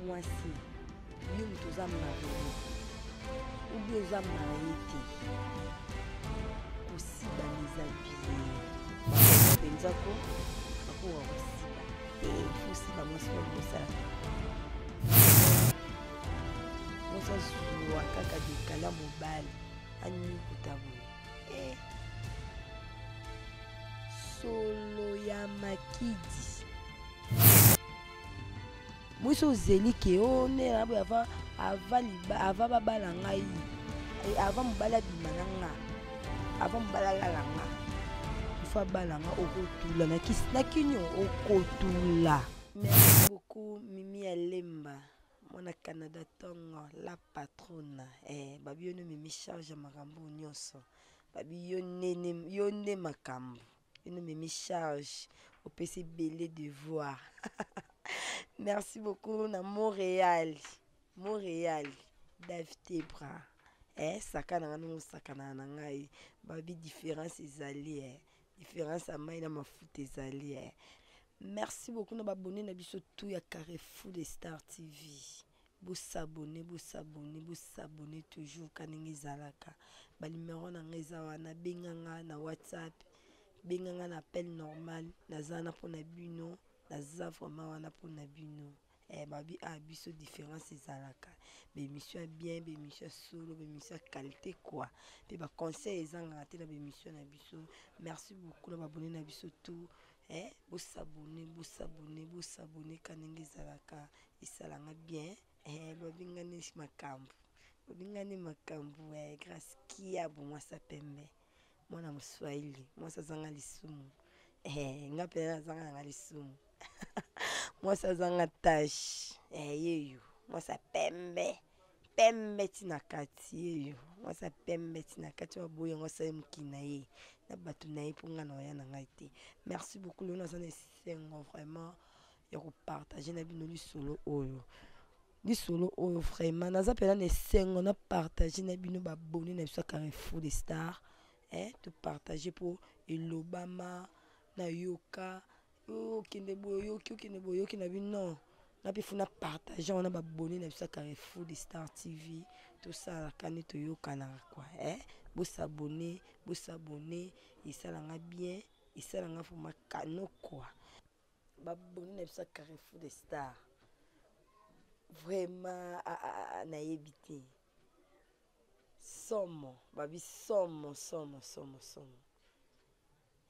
mwasi, yo moto oza marie ou bien oza marie te, kosibana eza bien mpenza ko bakoka kosiba te. Fosiba mwasi oyo bosala mwasi azwa kaka dekala mobali anyukuta boye eh. Solo ya makidi mwisi ozeli ke o oh, nde na boye ava ava liba ava babala ngai eh, ava mobali abima na nga ava mobali alala nga ifo abala nga okotula na kisi na kinyo okotula. Merci beaucoup Mimi ya Lemba mwana Canada tongo la patrona eh, babi yo nde mimi charge ya makambo nyonso, babi yo nde yo nde makambo yo nde memi charge opesi ebele devoir. Merci beaucoup na Montréal, Montréal David Tebra eh, sakana nga ndenge osakanaka na ngai, babi différence ezali eh. Différence ya mai na mafuta ezali eh. Merci beaucoup na babone na biso tout ya Carrefour de Star TV. Bosabone, bosabone, bosabone toujours ka ndenge ezalaka. Ba numero na ngai eza wana, benga nga na WhatsApp, benga nga na appel normal, naza wana mpona bino, naza vraiment wana mpona bino. Eh, babi ah, biso différence ezalaka ba émission ya bien, ba émission ya solo, ba émission ya qualité quoi, mpe ba conseil ezangaka te na ba émission na biso. Merci beaucoup na babone na biso tout eh, bosabone, bosabone, bosabone ka ndenge ezalaka, esalanga bien eh, babingani makambo, babingani makambo eh, grâce kiabo mwasa pembe mwana moswahili mwasi azanga lisumu eh, nga mpenza nazanga nanga lisumu mwasi azanga tache eh, yeyo mwasi pembe pembe ntina kati yeyo mwasi pembe ntina kati baboyi yango asali mokili na ye na bato na ye mpo nga na oya na ngai te. Merci beaucoup. Lelo naza na esengo vraiment ya kopartage na bino lisolo oyo, lisolo oyo vraiment naza mpenza na esengo na partage na bino babone na biso ya Carrefour de Star eh, topartage mpo elobama nayoka okende boye, oyoki okende boye, oyoki na bino non nga mpe funa partage wana babone na biso ya Carrefour de Star TV tosalaka nde toyokanaka kua eh? Bosabone, bosabone, esalanga bien, esalanga vraiment kano kua babone na biso ya Carrefour de Star vraiment nayebi te somo babi somo somo somo somo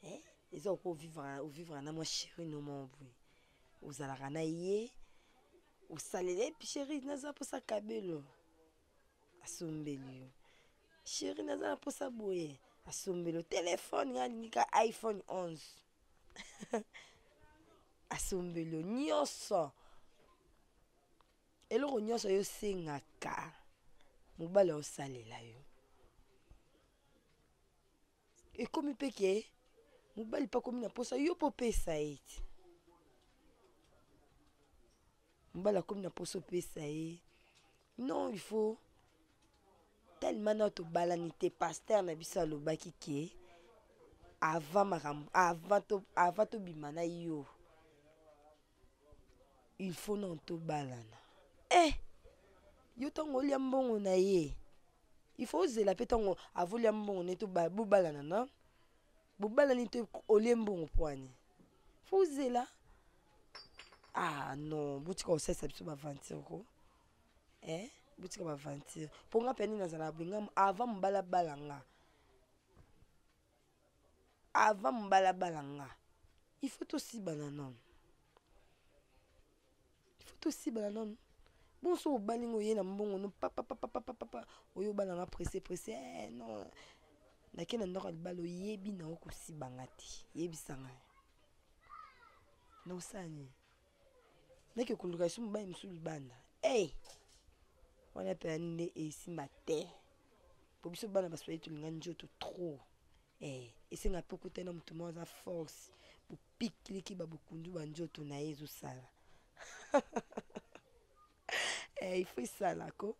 eh? Eza oko ovivre na mwa chéri no moko boye, ozalaka na ye, osalela epi chéri naza mposa kabelo asombeli yo, chéri naza na mposa boye asombeli yo telefone, nga alingi ka iPhone 11 asombeli yo nyonso, eloko nyonso yo osengaka mobali aosalela yo. Ekomi mpe ke mobali mpe akomi na mposa yo mpo opesa ye ti mobali akomi na mposa opesa ye non, il faut tellement na tobalani te. Pasteur na biso alobaki ke avant makambo avant to avant tobima na yo, il faut non tobalana eh yo ntango olia mbongo na ye, il faut ozela mpe ntango avolia mbongo ne bobalana na bobalani te, olie mbongo pwani faut ozela. Ah non, botika kosalisa biso baventure ko eh? Botika baventure mpo nga mpe nini nazala boye nga avant mobali abala nga, avant mobali abala nga, il faut tosibana nano, il faut tosibana nano. Bon, so obali nga oye na mbongo no papapapapapa oyo obala nga pressé pressé eh, non nake na ndako ya libala oyebi nango kosibanga te, yebisa ngai na osala nini, nake koluka lisusu mobali mosusu libanda ey wana mpenza nde esimba te po biso bana baswahili tolinga nzoto trop eh, esenga mpe okutani na motu moko aza force bopikiliki babokundu banzoto na ye ezosala eh, il faut esala ko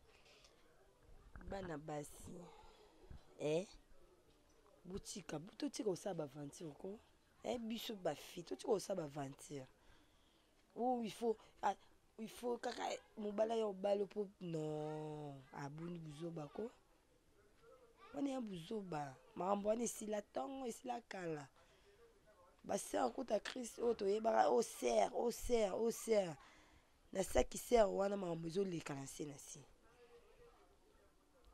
bana basi eh, botika totika kosala baventure ko eh, biso bafi totika kosala baventure. Oh, il faut ah, Il faut kaka mobali aya obala mpo non, aboni buzoba ko wana ya buzoba. Makambo wana esila ntongo, esila kala. Basere kuta Christ oyo toyebaka, oyo sere, oyo sere, oyo sere na saki sere wana, makambo ezoleka na se na se.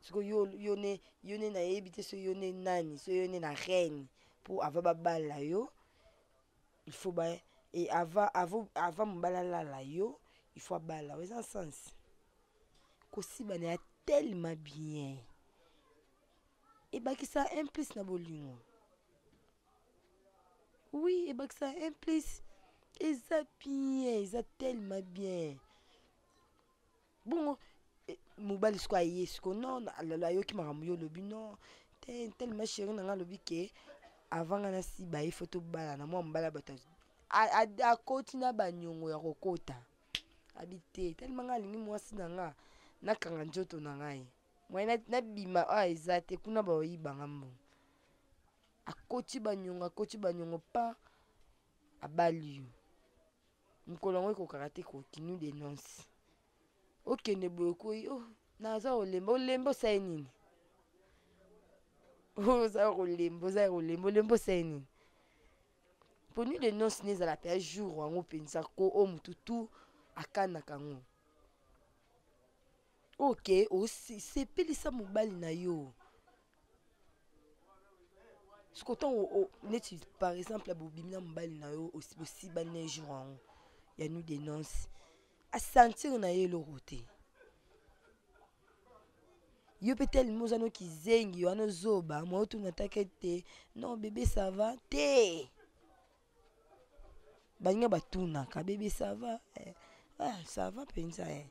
Sikoyo yo, yo ne, yo ne nayebi te so yo ne nani, so yo ne na reine mpo ava babala yo, il faut ba et avant, avant, avant mobali alala yo, il faut abala. Eza sens kosiba na ya tellement bien, ebakisa un plus na bolingo. Oui, ebakisa un plus, eza bien, eza tellement bien. Bongo mobali siko aye siko non, ayoki makambo yo olobi non te, tellement chéri na nga alobi ke avant nga nasiba ye fo tobala na mwa mobali ya bato akoti na baniongo ya kokota abi te, tellement nga alingi mwasi na nga, nakanga nzoto na ngai moye nabima oyo eza te kuna baoyibanga mbongo. Akoti baniongo, akoti baniongo pa abali yo. Mokolo yango ekokaka te kokinu denonce okende boye okwei, oh, naza kolemba. Olemba osali nini? Oza kolemba, oza kolemba, olemba osali nini? Po nuit de noce ne ezala mpe jour yango mpenza ko oyo motu tu akanaka yango. Ok, osepelisa mobali na yo. Siko ntango neti par exemple bobimi na mobali na yo, bosibani na jour yango ya nuit de noce, asentir na ye eloko te. Yo mpe telemi oza no kizengi wana, ozoba mwa otuna take te non bébé ça va te. Baninga batunaka bébé ça va eh, ah, ça va mpenza eh.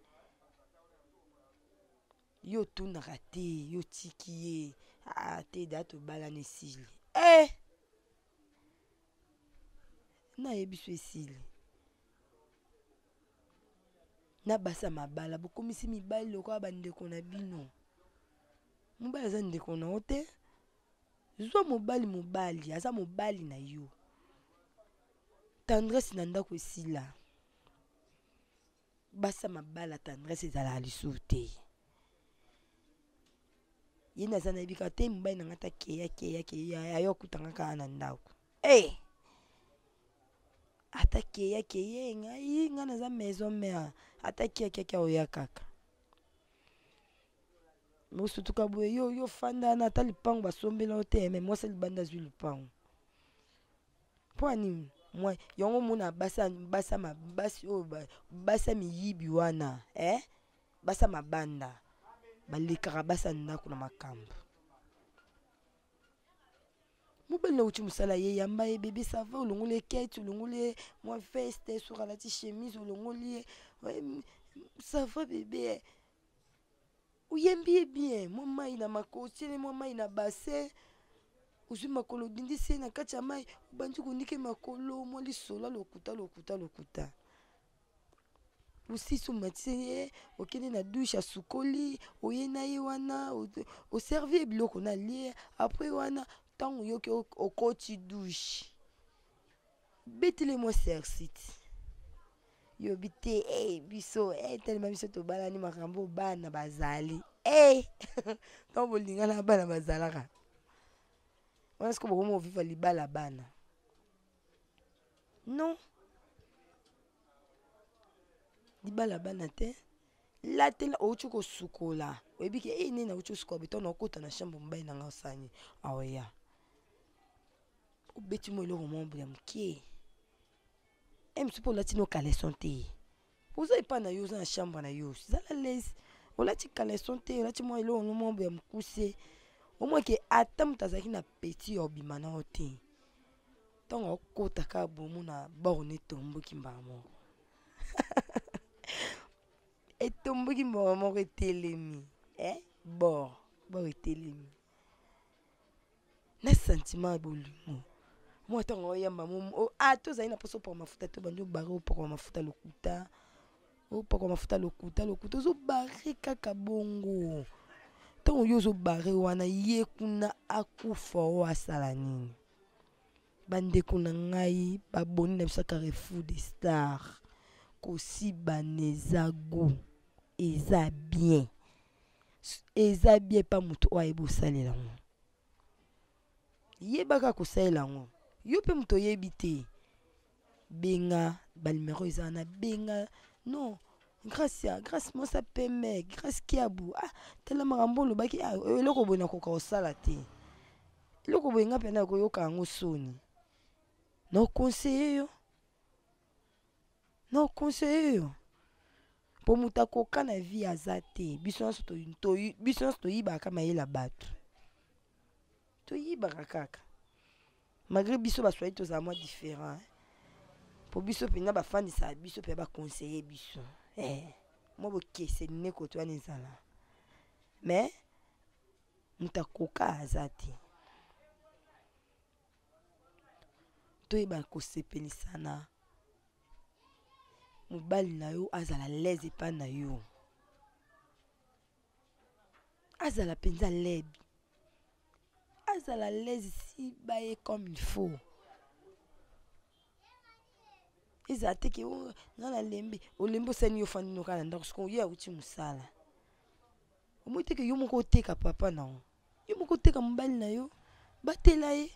Yo otunaka te, yo otiki ye ah, te da tobalana esili eh! Nayebi so esili na basi ya mabala. Bokomisi mibali lokola bandeko na bino. Mobali aza ndeko na yo te. Zwa mobali, mobali aza mobali na yo. Tendresse na ndako esila. Basi ya mabala tendresse ezalaka lisusu te. Ye naza nayebi kaka te mobali na ngai ta keya keya keya ayo akutanga kaka na ndako. Hey! Ata keya keye ngai, ngai naza maison mère, ata keya keya oya kaka. Mosutuka boye yo, yo fanda na ata lipango basombela yo te, mais mwasi libanda azwi lipango. Mpo ya nini? Mwa yango mona basi, basi, basi oyo basi ya miyibi wana, eh? Basi ya mabanda balekaka basi ya ndako na makambo. Mobali na uti mosala ye yamba ye bébé ça va, olongoli ye kete, olongoli ye mwa veste, soki alati chemise olongoli ye ça va bébé, oyembi ye bien, mwa mai na makolo, otieli mwa mai na bassin, ozwi makolo odindisi ye na kati ya mai, obandi konike makolo, mwa lisolo lokuta lokuta lokuta. Osisi omatisi ye, okende na douche, asukoli, oye na ye wana, oservi ye biloko na lie. Après wana ntango oyoki okoti douche, betele mwa cercite yobi te hey, biso hey, telema biso tobalani makambo bana bazali hey! Ntango bolingana bana bazalaka wana, siko bokoma oviva libala bana non, libala bana te. Latela outi kosukola, oyebi ke e nini nauti kosukola beto, na okota na chambre mobali na nga osani aoya, obeti mo eloko moko ya mokie e mosusu mpo olati no caleçon te, oza epai na yo, oza na chambre na yo, zala lese, olati caleçon te, olati mwa eloko no moko ya mokuse, omwake ata moto azalaki na peti ya obima na yo te. Ntango akota kaka bomona borne etomboki mbala moko, etomboki mbala moko, etelemi eh? Bor bor etelemi na sentiment ya bolingo. Mwa ntango oyamba ata ozali na mposa opaka mafuta te, obandi obare, opakwa mafuta lokuta, opakwa mafuta lokuta lokuta, ozobare kaka bongo. Ntango yo ozobare wana, ye kuna akufa oyo asala nini? Bandeko na ngai baboni na biso Carrefour des Stars, Kosibana eza gout, eza bien, eza bien epa moto oyo ayebi osalela yango. Yeba kaka kosalela yango. Yo mpe moto oyebi te, benga ba numero eza wana, benga non Gracia, Grace mwasi ya pembe, Grace Kiabu, ah tala makambo olobaki, ah eloko boye nakoka kosala te, eloko boye nga mpe nakoyoka yango soni. Na conseiller yo, na conseiller yo mpo moto akoka na vie aza te. Biso nyonso biso nyonso toyibaka mayele ya bato, toyibaka kaka malgré biso baswahili tozala mwa différent mpo biso mpenza bafandisaka biso mpe baconseille biso mwa bokeseni nde koto wana ezala, mais moto akoka aza te. Toyeba kosepelisana, mobali na yo azala l'aise epai na yo, azala mpenza l'aise, azala l'aise siba ye comme il faut. Ezala te ke oh, nga nalembi, olembi osali yo ofandi noka na ndako, sikoyo ye awuti mosala, omoni te ke yo moko oteka papa na yo, yo moko oteka mobali na yo, batela ye.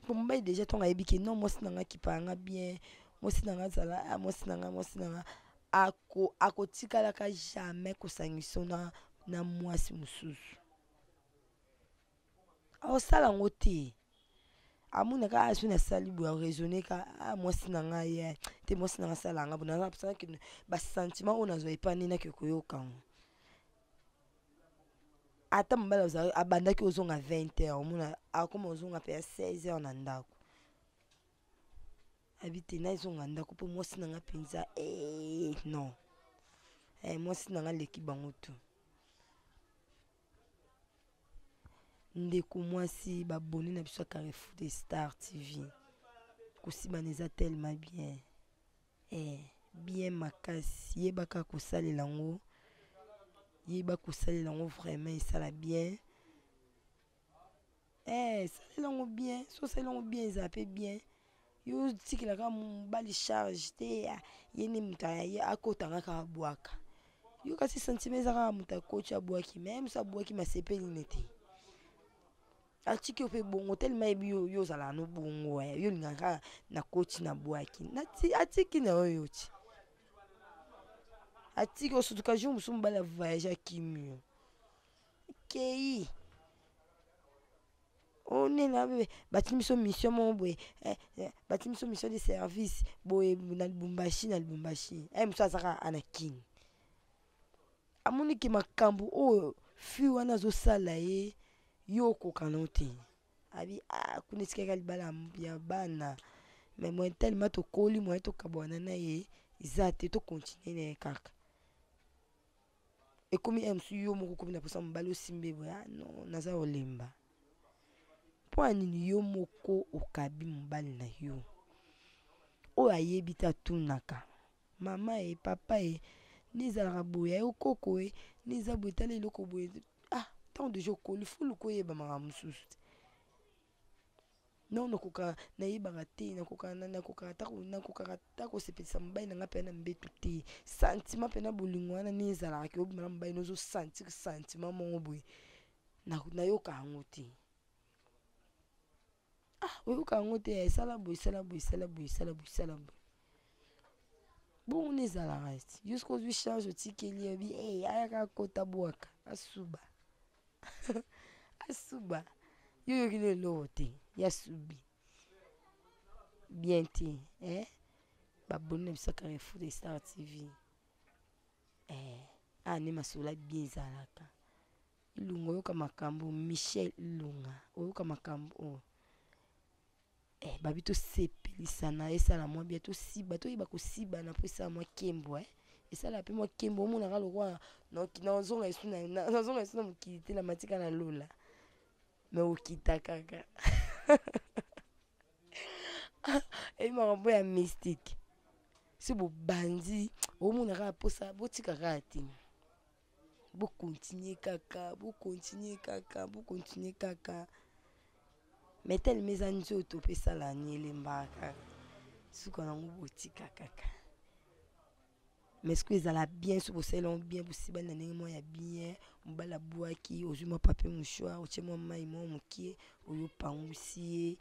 Po mobali déjà ntango ayebi ke non, mwasi na nga akipaka nga bien, mwasi na nga azala, ah, mwasi na nga, mwasi na nga ako, akotikalaka jamais kosangisa na mwasi mosusu. Akosala yango te. Amonaka, ah, soki nasali boye, araisonne ka, ah, mwasi na ngai ye te, mwasi na ngai asala nga boye, naza na mposa nakende ba sentiment oyo nazwa epai nde nake koyoka yango. Ata mobali azalaki, abandaki ozonga 20 heures, omona akoma ozonga mpe ya 16 heures na ndako. Abi te nazonga ndako mpo mwasi na nga mpenza, non, mwasi na nga aleki bango tu. Ndeko mwasi, babone na biso ya Carrefour de Star TV, kosibana eza tellement bien, bien makasi. Yebaka kosalela yango, yeba kosalela yango vraiment esala bien. Salela yango bien, so osalela yango bien ezala mpe bien. Yo otikelaka mobali charge te, ye nde moto akotanga kaka abwaka yo, kasi sentiment eza kaka moto akoti abwaki, mais mosu abwaki masepeli ne te, atiki yo mpe bongo telema yebi yo, yo ozalaka no bongo, yo olingaka kaka na koti na bwaki, atiki na yo yo ti atiki yo. Surtout ka jour mosusu mobali avoyage akimi yo kei onena batindi biso mission moko boye, batindi biso mission de service boye na Lubumbashi, na Lubumbashi mosu aza kaka ana Kin, amoni ke makambo oyo fille wana azosala ye, yo okoka no te. Abi ah, kuna etikaka libala ya bana, mais moyen tellement tokoli, moyen tokabwana na ye eza te, tocontinue na ye kaka. Ekomi mosusu yo moko okomi na mposa mobali osimbe boye, ah non, naza kolemba. Mpo ya nini yo moko okabi mobali na yo oyo ayebi te, atunaka mama ye, papa ye, nde ezalaka boye, aye okoko ye nde eza boye, tala eloko boye. Ah, ntango deja okoli fulu koyeba makambo mosusu te. Non, nakoka, nayebaka te, nakokaka ata kosepelisa mobali na nga mpe na mbeto te. Sentiment mpe na bolingo wana nde ezalaka ke obima na mobali nozosentir sentiment moko boye, nayoka yango te. Ah, oyoka yango te, esala boye, esala boye, esala boye, esala boye, esala boye. Bongo nde ezalaka ti yo soki ozwi charge otikeli ye, obi ayaka akota bwaka asuba asuba, yo oyoki no eloko te, ya subi bien te. Baboni na biso Carrefour de Star TV, ah nde masolo bien ezalaka. Ilunga oyoka makambo, Michel Ilunga oyoka makambo oyo. Babi tosepelisana, esala mwa bien, tosiba, toyeba kosibana mpo esala mwa kembo, esala mpe mwa kembo. Omonaka lokola nazonga esu na, nazonga esu na mokili te, na matika na lola, mais okita kaka. Eyi makambo ya mystique, si bobandi omona kaka mposa, botika kaka te, bokontinue kaka, bokontinue kaka, bokontinue kaka. Mais telema eza nzoto mpe esala ni elembaka kaka. Suka nango botika kaka. Mais ce que ezala bien soki bosali yango bien, bosibani na ndenge moko ya bien, mobali abwaki, ozwi mwa papier mouchoir, otie mwa mai mwa mokie, oyo opangusi ye.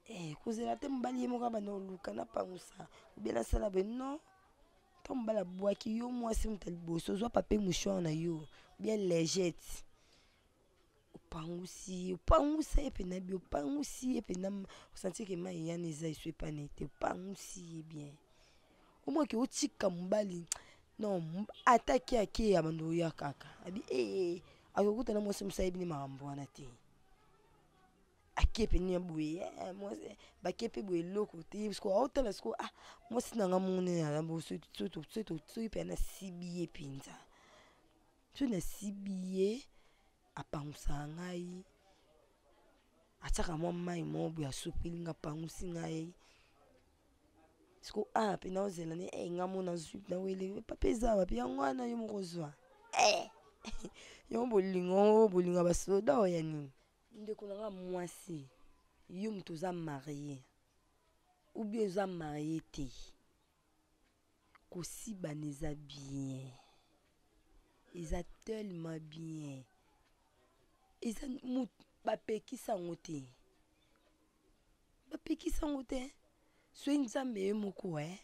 Eh, kozela te mobali ye moko abanda koluka napangusa ou bien nasala boye, non. Ntango mobali abwaki yo, mwasi moto ya liboso, ozwa papier mouchoir na yo bien légette, opangusi ye, opangusa ye mpena bien, opangusi ye mpena, osentir ke mai yana eza esu epana te, opangusi ye bien. Omwaki otika mobali non, ata ke ake ya bando oya kaka abi ee, akokuta na mwasi mosu ayebi nde makambo wana te, ake pene ya boye, eh, mwasi bake mpe boye eloko te, sikoyo aotala sikoyo, ah, mwasi na nga moni soki mpe nasibi ye mpenza, soki nasibi ye apangusaka ngai, atiaka mwa mai moko boye, asopeli nga, apangusi ngai. Sikoyo ah, mpe naozela ne, eh, nga mo nazwi nawele papa eza wapi yango wana, yo moko ozwa, eh, yango bolingo, bolingo ya basoda oyo ya nini. Ndeko na nga mwasi, yo moto oza marie ou bien oza marie te, kosibana eza bien, eza tellement bien, eza bapekisa yango te, bapekisa yango te. Soki Nzambe ye moko eh,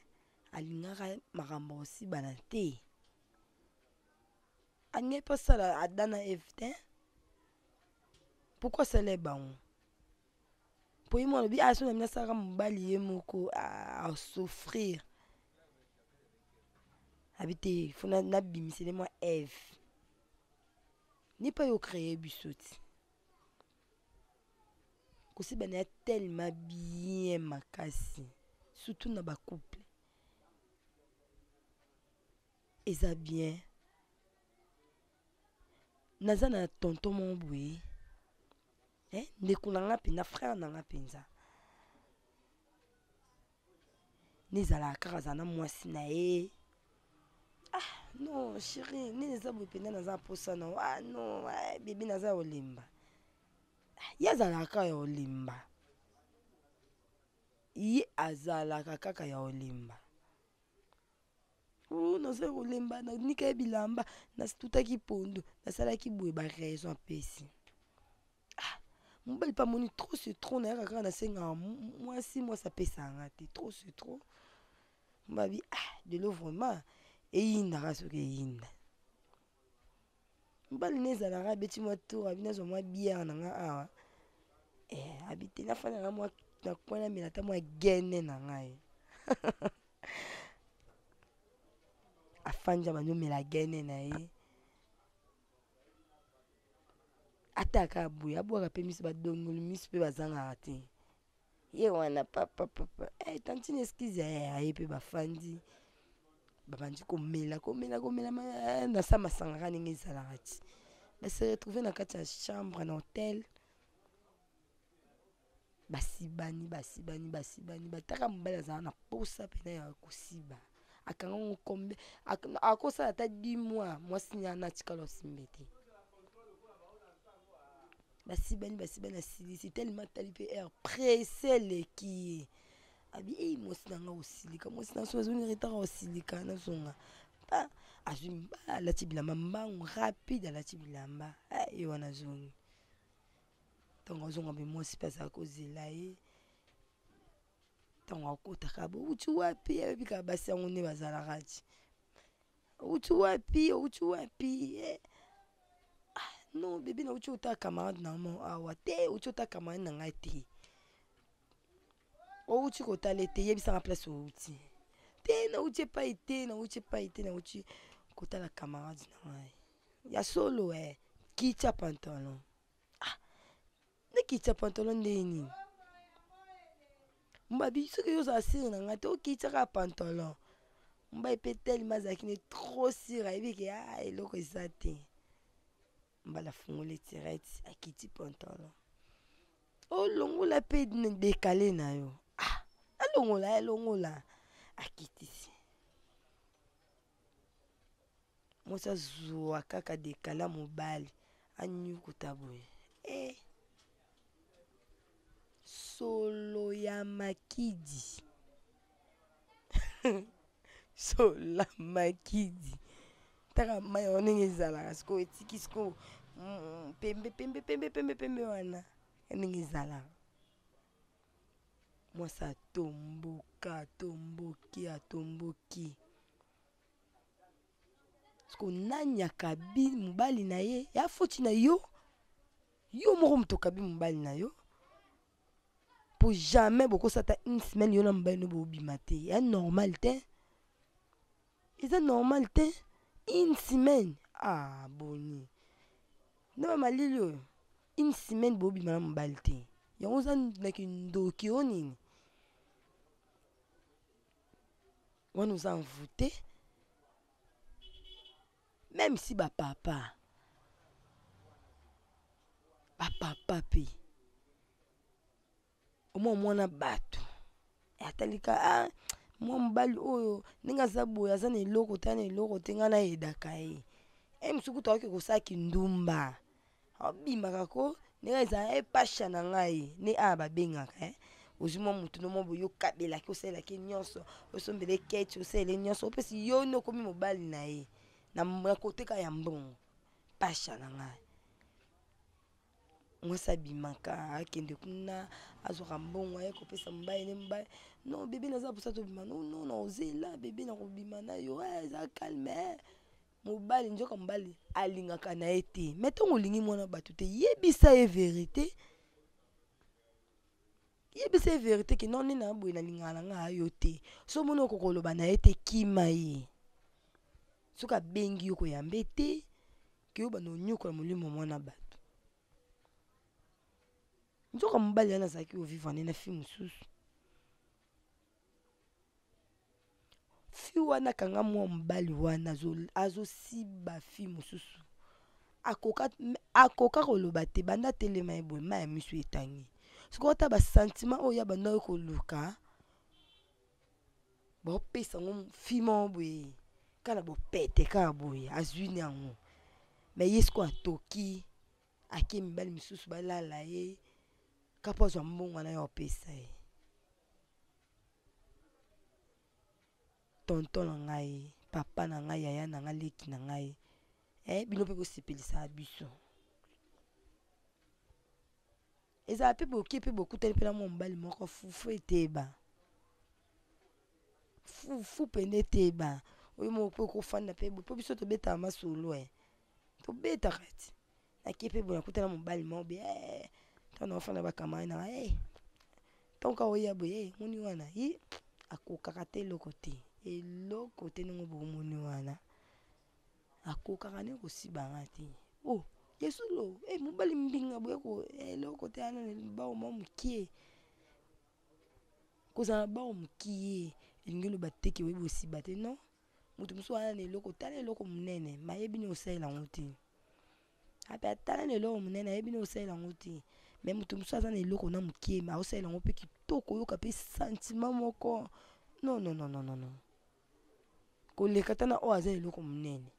alingaka makambo ya kosibana te, alingaki mpe asala Adam na Eve te. Pourquoi asala ye bango? Po ye moko alobi, ah, soki na bino asalaka mobali ye moko asouffrir, abi te, fo nabimisele mwa Eve ni mpe yo créer biso ti. Kosibana ya tellement bien makasi, surtout na bacouple eza bien. Naza na tonton moko boye, eh, ndeko na nga mpenza, frère na nga mpenza, nezalaka kaka aza na mwasi na ye. Ah non chéri, nini eza boye mpenza, naza mposa na, ah non, ah, bebe naza ya kolemba. Ye azalaka kaka ya kolemba, ye azalaka kaka ya kolemba. Oh, naza kolemba, nanika ye bilamba, natutaki pondu, nasalaki boye, ba raison apesi. Ah, mobali mpe amoni trop c'est trop, nayaka kaka nasengaka mwasi, mwasi apesaka nga te, trop c'est trop. Mbabi, ah, lelo vraiment eyindaka soki eyinda. Mobali ne ezalaka abeti mwa tour, abi nazwa mwa bière na nga awa, eh, abi te nafanda na mwa na coin namela ata mwa gene na ngai. Afandi abandi omela gene na ye, ata kaka boye abwaka mpe miso, badongoli miso mpe bazangaka te. Ye wana papa papa, eh, tantine excuse, eh, aye mpe bafandi babandi komela komela komela, eh, na sa masanga kaka ndenge ezalaka ti base retrouve na kati ya chambre na hotel, basibani basibani basibani, bataka mobali azala na posa mpena ya kosiba, akanga ngo kombe, akosala ata 10 mois mwasi ni ana atikala osimbe te. Basibani basibani, asilisi tellement atali mpe air presse eleki ye, abi ei mwasi na nga osilika, mwasi na so azongi retard osilika, nazonga pa azwi mbala, alati bilamba mbangu rapide, alati bilamba ye wana azongi. Ntango azonga mpe mwasi mpe azala kozela ye, ntango akotaka bo outi wapi, ayebi kaka basi yango nde bazalaka ti, outi wapi, outi wapi, eh. Ah, non bebe, nauti otala camarade na mo awa te, outi otala camarade na ngai te, outi kotala te, yebisanga place outi te, nauti epai te, nauti epai te, nauti kotala camarade na ngai ya solo, eh, kitya pantalon. Ah, nakitya pantalon ndenge nini? Mbabi soki yo ozala sire na ngai te, okitya kaka pantalon. Mobali mpe telema azalaki ne trop sire, ayebi ke ah, eloko eza te. Mbala afungoli tirette, akiti pantalon, olongola mpe dekale na yo, ah, alongola alongola, akitisi. Mwasi azwa kaka dekala mobali anyukuta boye, eh, solo ya makidi. Sola makidi. Taka mai yango ndenge ezalaka sikoyo etiki sikoyo mm, pembe pembe pembe pembe pembe wana ndenge ezalaka. Mwasi atomboka atomboki atomboki. Sikoyo nani akabi mobali na ye ya foti na yo? Yo moko moto okabi mobali na yo. Po jamais bokosala ata une semaine yo na mobali no bobima te. Ya normal te. Eza normal te. Une semaine. Ah boni. Nde ba malili oyo. Une semaine bobima na mobali te. Yango oza na kindoki o nini? Wana oza envoûté. Même si ba papa. Ba papa pe. Omwa mwana bato. Atalika ah mwa mobali oyo ndenge aza boye aza na eloko te na eloko te ngai nayedaka ye. E mosusu kutu akoki kosala kindumba. Abimaka ko ndenge ezala epasha na ngai nde awa babengaka eh. Ozwi mwa motu no mwa boye okabelaki osalelaki nyonso osombele keti osalele nyonso opesi yo nde okomi mobali na ye na koteka ya mbongo pasha na ngai. Mwasi abimaka akende kuna azwaka mbongo aye kopesa mobali ne mobali non bebe naza mposa tobima non non na ozela bebe nakobima na yo eh, eza calme eh. Mobali nzoka mobali alingaka na ye te mais ntango olingi mwana bato te yebisa ye verite yebisa ye verite ke non nde na boye nalingaka na ngai yo te so omoni okoki koloba na ye te kima ye soki abengi yo koyamba ye te ke yo banda onyokola molimo mwana bato nzoka mobali wana azalaki kovivre nde na fi mosusu fi wana kanga mwa mobali wana azosiba fi mosusu akoka akoka koloba te banda telema ye boye mai ya miso etangi sikoyo ata basentiment oyo ya banda oyo koluka baopesa yango fi moko boye kaka na bopete kaka boye azwi na yango me ye sikoyo atoki ake mibali misusu balala ye kapo azwa mbongo wana ya opesa ye tonton na ngai papa na ngai yaya na ngai leki na ngai eh, bino mpe bosepelisaka biso ezala mpe boke mpe bokutani mpe na mwa mobali moko fufu eteba fufu mpenza eteba oyo moko mpe okofanda mpe mpo biso tobetaka masolo e tobetaka ti nake mpe boye nakutana mobali moko boye eh, ntango naofanda bakamare na ngai eh, ntango kaka oya boye eh, moni wana ye akokaka te eloko te eloko te ndenge bomoni wana akokaka nde kosiba nga te oh yesolo eh, mobali mbinga boye ko eloko te ana bao mwa mokie kozala na bao mokie elingi oloba te ke oyebi osiba te non moto mosusu wana na eloko tala eloko monene mayebi nini osalela yango te ape atala na eloko monene ayebi nini osalela yango te me moto mosusu aza na eloko na mokie me aosalela yango mpe kitoko oyoka mpe sentiment moko non non non non non koleka ata na oyo aza eloko monene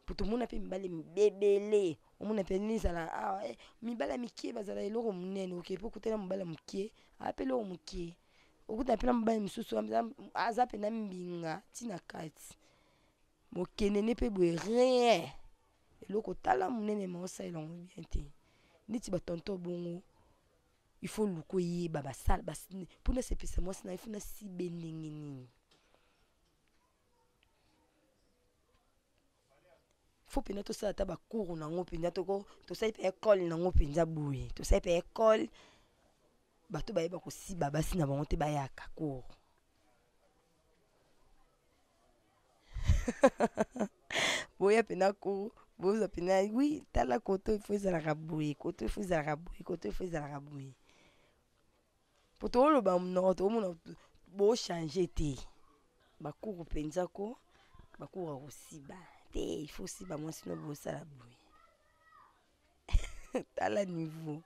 po tomona mpe mibali mibebele omona mpe nini ezala awa eh, mibali ya mike bazala eloko monene oke mpe okutana mobali ya moke aa mpe eloko moke okutana mpe na mobali mosusu aza mpe na mbinga ntina kati mokenene mpe boye rien eloko tala monene ma osalela yango bien te neti batonto bongo il faut luka oyeba basala mpo nasepelisa mwasi na ye fo nasibe ndenge nini fo mpenza tosala ata bakuru na yango mpenza tosali mpe ekole na yango mpenza boye tosali mpe ekole bato bayeba kosiba basi na bango te bayaka cour boya mpena cour bozwa mpena wi tala koto ifo ezalaka boye koto ifo ezalaka boye koto ifo ezalaka boye po toloba monoko tokomona bochange te bakuru mpenza ko bakuru ya kosiba te ifo osiba mwasi no bosala boye tala niveau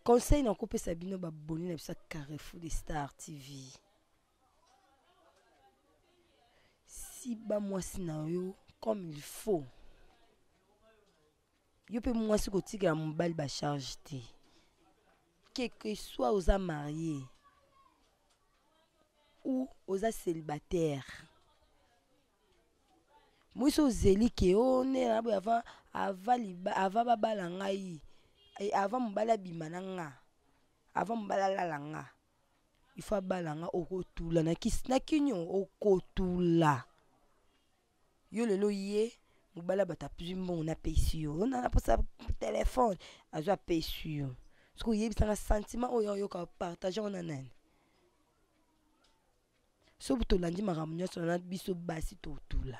conseil nakopesa bino baboni na biso ya Carrefour de Star TV siba mwasi na yo comme il faut yo mpe mwasi kotikela mobali bacharge te quelque soit oza marie. ou oza célibataire. Moi so ozeli ke o oh, nde na boye avant avant liba avant babala ngai et avant mobali abima na nga avant mobali alala nga il faut abala nga okotula na kisi na kinyo okotula yo lelo ye mobali ya bato apesi mbongo napesi yo ona naposa telefone azwi apesi yo soki oyebisanga sentiment oyo oyoka partage yango na nani soki tolandi makambo nyonso na biso basi totula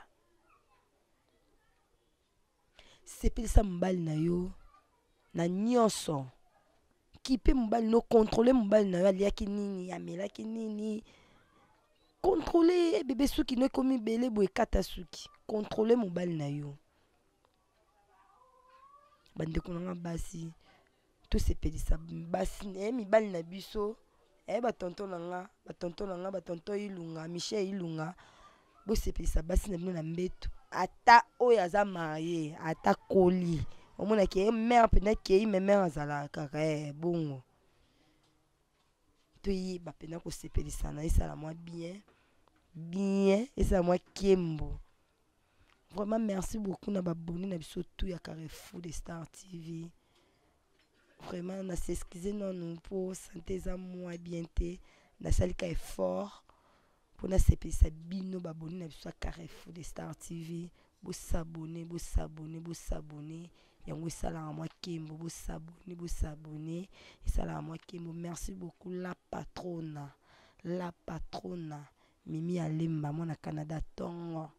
sepelisa mobali na yo na nyonso kipe mobali no controle mobali na yo aliaki nini amelaki nini controle bebe suki no ekomi ebele boye kata suki controle mobali na yo bandeko na nga basi tosepelisa basi eh, mibali na biso eh, batonton na nga batonton na nga batonton ilunga michel ilunga bosepelisa basi na bino na mbeto ata oyo aza marie ata koli omonaki ye mare mpenza kei me mare azalaka kaka eh, bongo toyeba mpenza kosepelisana esala mwa bien bien esala mwa kembo Vraiment merci beaucoup na baboni na biso tout ya Carrefour de Star TV. Vraiment na s'excuser nanu mpo santé eza mwa bien te. Nasali ka effort mpo nasepelisa bino baboni na biso ya Carrefour de Star TV. Bosabone, bosabone, bosabone. Yango esalaka mwa kembo. Bosabone, bosabone. Esalaka mwa kembo. Merci beaucoup la patrona. La patrona. Mimi Alemba mwana Canada tongo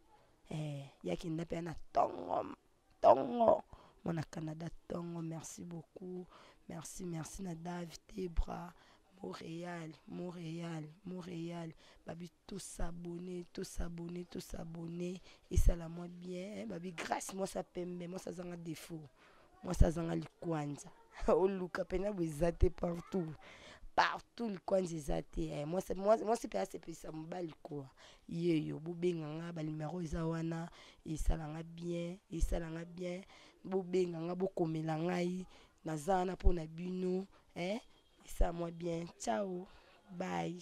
eh, ya kenda pe na tongo tongo mwana Canada tongo merci beaucoup merci merci na Dave Tebra Montréal Montréal Montréal babi to s'abonner to s'abonner to s'abonner esala moi bien eh, babi grâce moi sa pembe moi sa zanga défaut mwasi azanga likwanza oluka mpena bo eza te partout partout likwanza eza te eh, mwasi mpe asepelisa mobali koa yeyo bobenga nga banimero eza wana esala nga bien esala nga bien bobenga nga bokomela ngai naza wana mpo na bino eh, esala mwa bien ciao bye.